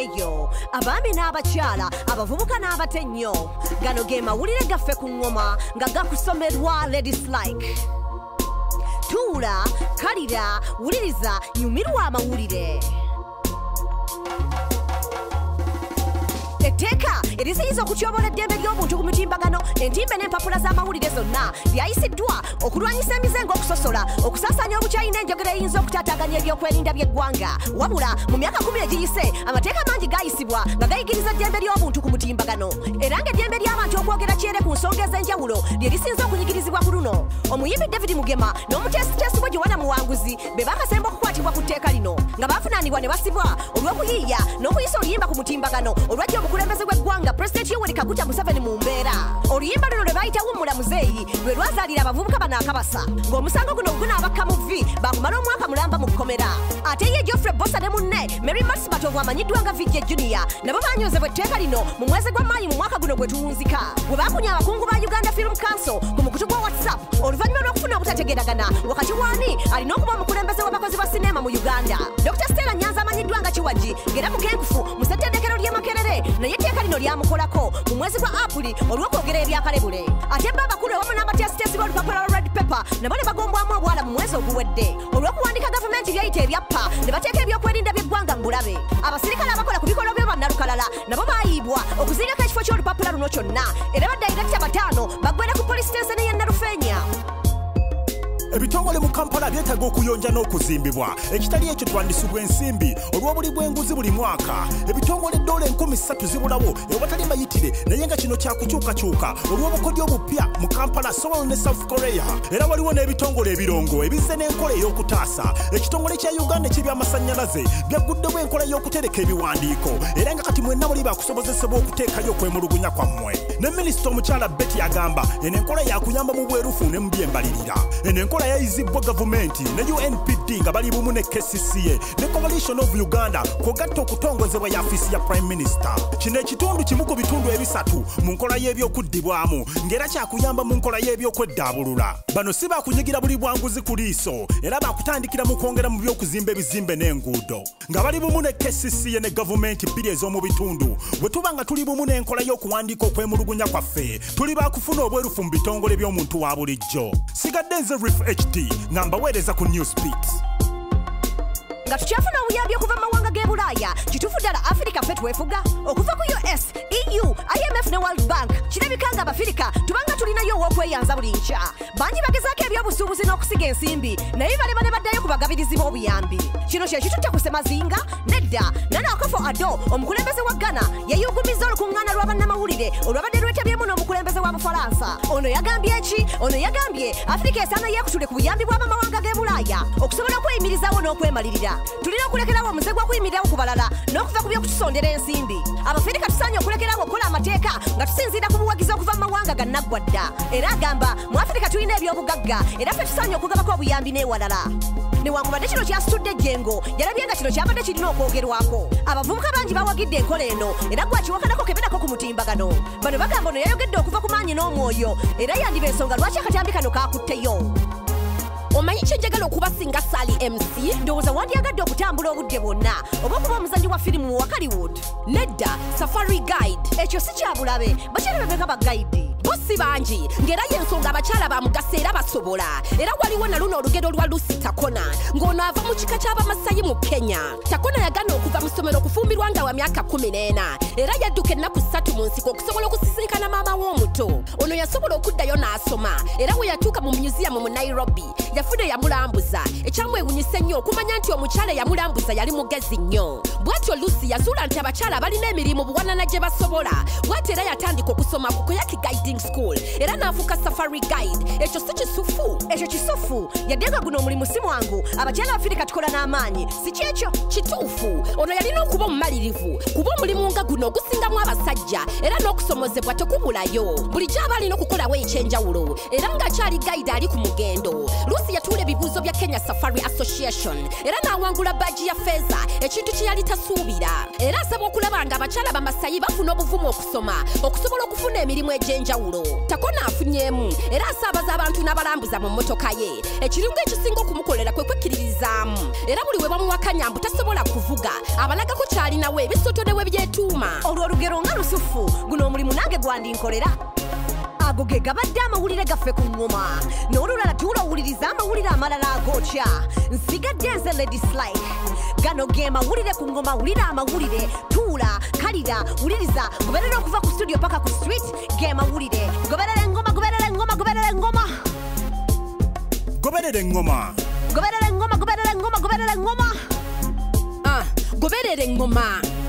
Eyo abaami n'abakyala, abavubuka n'abato ennyo, gano ge mawulire gaffe ku ŋŋoma nga gakusomerwa Ladies Like. Tuula, kalira, wuliriza, nyumirwa amawulire. Etteeka eriziyiza okutyobola eddembe ly'obuntu ku mitimbagano, entimbe n'empapula z'amawulire zonna lyayisiddwa okulwanyisa emize ng'okusosola, okusaasaanya obukyayi n'enjogera eyinza okutaataaganya ebyokwerinda by'eggwanga. Wabula mu myaka 10 egiyise, amateeka mangi gaayisibwa nga gayigiriza eddembe ly'obuntu ku mutimbagano, era ng'eddembe ly'abantu okwogera kyere ku nsonga ez'enjawulo lye lisinze okunyigirizibwa ku luno. Omuyimbi David Mugema n'omuteesiteesi we Joanna Muwanguzi be bakasemba okukwatibwa ku tteeka lino, nga bavunaanibwa ne basibwa olw'okuyiiya n'okuyisa oluyimba ku mutimbagano olwajja omukulembeze w'eggwanga Pulezidenti Yoweri Kaguta Museveni mu mbeera. Oluyimba luno lwe bayita Wummula Muzeeyi lwe lwazaalira abavubuka bano akabasa, ng'omusango guno gunaabakka mu vvi baakumala omwaka mulamba mu kkomera. Ate ye Geoffrey Bossa ne munne Mary Masibatov amanyiddwa nga VJ Junior nabo baanywezebwa etteeka lino mu mwezi gwa Maayi mu mwaka guno gwe tuwunzika, bwe baakunya abakungu ba Uganda Film Council ku mukutu gwa WhatsApp oluvannyuma lw'okufuna obutategeeragana wakati w'ani alina okuba omukulembeze w'abakozi ba sinema mu Uganda. Dr. Stella Nyanza amanyiddwa nga Kiwagi ng'era mukenkufu mu ssettendekero ly'e Makerere naye etteeka lino lyamukolako mu mwezi gwa Apuli olw'okwogera ebyakalebule. Ate bo abakulu awamu n'abateesiteesi b'olupapula lwa Red Pepper nabo ne bagombwamu obwala mu mwezi oguwedde olw'okuwandika gavumenti by'eyita ebyappa ne bateeka ebyokwerinda by'eggwanga mu bulabe. Abasirikale abakola ku bikolwa by'obwannalukalala nabo baayiibwa okuzingako ekifo ky'olupapula luno kyonna, era badayirekita 5 baggwera ku police station y'e Nalufeenya. Ebitongole mu Kampala byetaaga okuyonja n'okuzimbibwa. Ekitali ekyo twandisibwa ensimbi olw'obuli bw'enguzi buli mwaka. Ebitongole $3,000 zibulawo ewatali mayitire, naye nga kino kyakukyukakyuka olw'obukodyo obupya mu Kampala, Seoul ne South Korea. Era waliwo n'ebitongole ebirongo ebizze n'enkola ey'okutaasa. Ekitongole kya Uganda eky'ebyamasannyalaze byagguddewo enkola y'okutereka ebiwandiiko, era nga kati mwenna muli baakusobozesebwa okuteekayo okwemulugunya kwammwe. Ne minisita omukyala Betty agamba eno enkola yakuyamba mu bwerufu ne mu byembalirira. Eno enkola yayizibwa gavumenti ne UNPD nga bali bumu ne KCCA ne Coalition of Uganda kwogatta okutongozebwa yafisi ya Prime Minister. Kino ekitundu kimu ku bitundu ebisatu mu nkola y'ebyokuddibwamu ng'era kyakuyamba mu nkola y'ebyokweddabulula. Bano si baakunyigira buli bwanguzi ku liiso, era baakutandikira mu kwongera mu by'okuzimba ebizimbe n'enguudo nga bali bumu ne KCCA ne gavumenti 2 ez'omu bitundu. Bwe tuba nga tuli bumu n'enkola y'okuwandiika okwemulugunya kwaffe, tuli baakufuna obwerufu mu bitongole by'omuntu wa bulijjo. Sigadde nze Riff HD nga mbaweereza ku Newsbeat. Nga tukyafuna obuyambi okuva mu mawanga g'e Bulaaya, kituufu ddala Afirika ffe twefuga. Okuva ku US, EU, IMF ne World Bank, kirabika nga Abafirika tubanga tulinayo ow'okweyanza buli nkya. Bangi bagezaako ebyobusuubuzi n'okusiga ensimbi, naye balema ne baddayo ku bagabirizi b'obuyambi. Kino kye kitutte ku Ssemazinga? Nedda. Nana Akufo-Addo, omukulembeze wa Ghana, yayugumizza olukuŋŋaana lwa bannamawulire olwabadde lwetabyemu n'omukulembeze wa Bufalansa. Ono yagambye ki? Ono yagambye Afirika esaana yeekutule ku buyambi bw'abamawanga g'e Bulaaya okusobola okweyimirizaawo n'okwemalirira. Tulina okulekerawo omuze gw'okuyimirirawo ku balala n'okuva ku by'okutusondera ensimbi. Abafirika tusaanye okulekerawo okukola amateeka nga tusinziira ku buwagizi okuva mu mawanga gannaggwa dda. Era agamba mu Afirika tulina ebyobugagga era ffe tusaanye okugabako obuyambi n'ewalala. Newankubadde kino kyasitudde ejjengo, yalabye nga kino kyabadde kirina okwogerwako. Abavubuka bangi bawagidde enkola eno era gwakiwakanako keberako ku mutimbagano. Bano bagamba ono yayogedde okuva ku maanyi n'omwoyo era yandiba ensonga lwaki akatambi kano kaakutteyo. Omanyi kye njagala okuba singa Sally MC? Ndowooza wandyagadde okutambula obudde bwonna oba okuba omuzannyi wa firimu mu Hollywood. Nedda, safari guide. Ekyo si kya bulabe, bakyala bebeka bagayidi. Bo si bangi, ng'era y'ensonga abakyala ba mugaso era basobola. Era waliwo na luno olugero lwa Lucy Takona, ng'ono ava mu kika ky'Abamasayi mu Kenya. Takona yagaana okuva mu ssomero okufumbirwa nga wa myaka 14, era yadduka ennaku 3 mu nsiko okusobola okusisinkana maama we omuto. Ono yasobola okuddayo n'asoma, era bwe yatuuka mu museum mu Nairobi, yafuna eyamulambuza. Ekyamwewuunyisa ennyo okumanya nti omukyala eyamulambuza yali mugezi nnyo. Bw'atyo Lucy yazuula nti abakyala balina emirimu buwanana gye basobola. Bw'atyo era yatandika okusoma ku Koyaki Guiding School era n'afuuka safari guide. Ekyo si kisufu? Ekyo kisufu. Yadde nga guno omulimu si mwangu, abakyala Afirika tukola n'amaanyi, si kyekyo? Kituufu. Ono yalina okuba omumalirivu kuba omulimu nga guno ogusingamu abasajja era n'okusomozebwa tekubulayo. Bulijjo aba alina okukolawo ekyenjawulo era ng'akyali guide ali ku mugendo. Lucy yatuula ebibuuzo bya Kenya Safari Association era n'awangula badge ya feeza, ekintu kye yali tasuubira. Era asaba okulaba nga abakyala Bamasayi bafuna obuvumu okusoma okusobola okufuna emirimu egy'enjawulo. ab'enjawulo. Takona afunyeemu era asaabaza abantu n'abalambuza mu mmotoka ye. Ekirungo ekisinga okumukolera kwe kwekkiririzaamu, era buli we bamuwakanya mbu tasobola kuvuga abalagako kyalinawo ebisotodewe byetuuma. Olwo olugero nga lusufu, guno omulimu nange gwandinkolera. Ago ge gabadde amawulire gaffe ku ngoma. N'olulala tuulowuliriza amawulire amalala agookya. Nsigadde nze Lady Slike. Gano ge mawulire ku ngoma. Wulira amawulire, tuula, kalira, wuliriza, goberera okuva ku studio paka ku street. Ge mawulire. Goberera engoma, goberera engoma, goberera engoma. Goberera engoma. Goberera engoma, goberera engoma, goberera engoma. Goberera engoma.